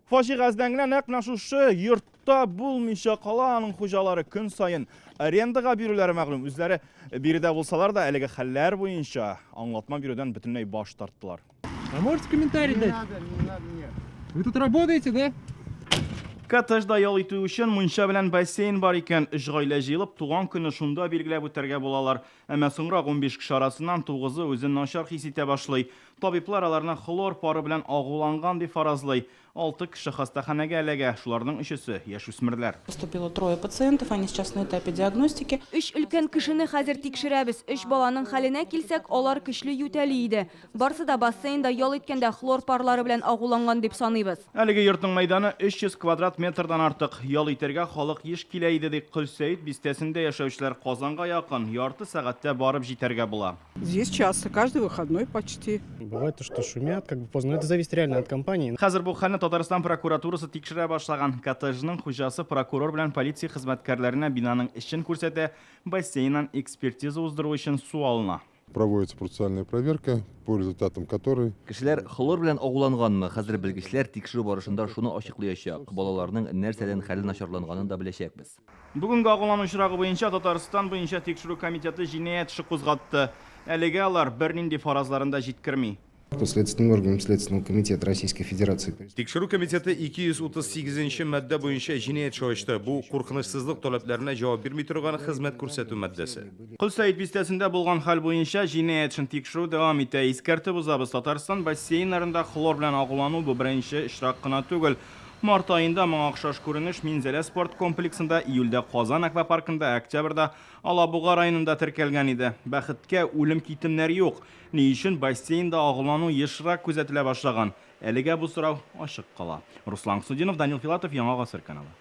Фаҗига әздән генә нәкъ менә шушы йортта булмыйча кала, аның хуҗалары көн саен арендага бирүләре мәгълүм. Үзләре биредә булсалар да, әлеге хәлләр буенча аңлатма бирүдән бөтенләй баш тарттылар. А можете комментарий дать? Не надо, не надо, нет. Вы тут работаете, да? Коттеджда ял итү өчен мунча белән бассейн бар икән. Өч гаилә җыелып, туган көнне шунда билгеләп үтәргә булалар. Әмма соңрак 15 кеше арасыннан тугызы үзен начар хис итә башлый. Табиблар аларны хлор пары белән агуланган дип фаразлый. Алты кеше хастаханәгә эләгә, шуларның өчесе, яшүсмерләр. Поступило трое пациентов, они сейчас на этапе диагностики. Өч өлкән кешене хәзер тикшерәбез. Өч баланың хәленә килсәк, алар көчле ютәли иде. Барсы да бассейнда ял иткәндә хлор парлары белән агуланган дип саныйбыз. Әлеге йортның мәйданы 300 квадрат метрдан артык. Ял итәргә халык еш килә иде, ди Колсәет бистәсендә яшәүчеләр. Казанга якын, ярты сәгатьтә барып җитәргә була. Здесь часто, каждый выходной почти. Бывает то, что шумят, как бы поздно. Но это зависит реально от компании. Хәзер бу хәлне Татарстан прокуратурасы тикшерә башлаган. Коттеджның хуҗасы прокурор белән полиция хезмәткәрләренә бинаның эчен күрсәтә, бассейннан экспертиза уздыру өчен су алына. Проводится процессуальная проверка, по результатам которой Кешеләр хлор белән агуланганмы? Хәзер белгечләр тикшерү барышында шуны ачыклыячак. Балаларның нәрсәдән хәле начарланганын да беләчәкбез. Бүгенге агулану очрагы буенча Татарстан буенча Тикшерү комитеты җинаять эше кузгатты. Әлегә алар бернинди фаразларын да җиткерми. Следственным органам Следственного комитета Российской Федерации. Тикшерү комитеты 238 нче маддә буенча җинаять эше ачты. Бу, куркынычсызлык таләпләренә җавап бирми торган хезмәт күрсәтү маддәсе. Колсәет бистәсендә булган хәл буенча җинаять эшен тикшерү дәвам итә. Искәртеп узабыз, Татарстан бассейннарында хлор белән агулану бу беренче очрак кына түгел. Март аенда моңа охшаш күренеш Минзәлә спорт комплексында, июльдә Казан аквапаркында, ә октябрьдә Алабуга районында теркәлгән иде. Бәхеткә, үлем-китемнәр юк. Ни өчен бассейнда агулану ешрак күзәтелә башлаган? Әлегә бу сорау ачык кала. Руслан Хөснетдинов, Данил Филатов, Яңа Гасыр каналы.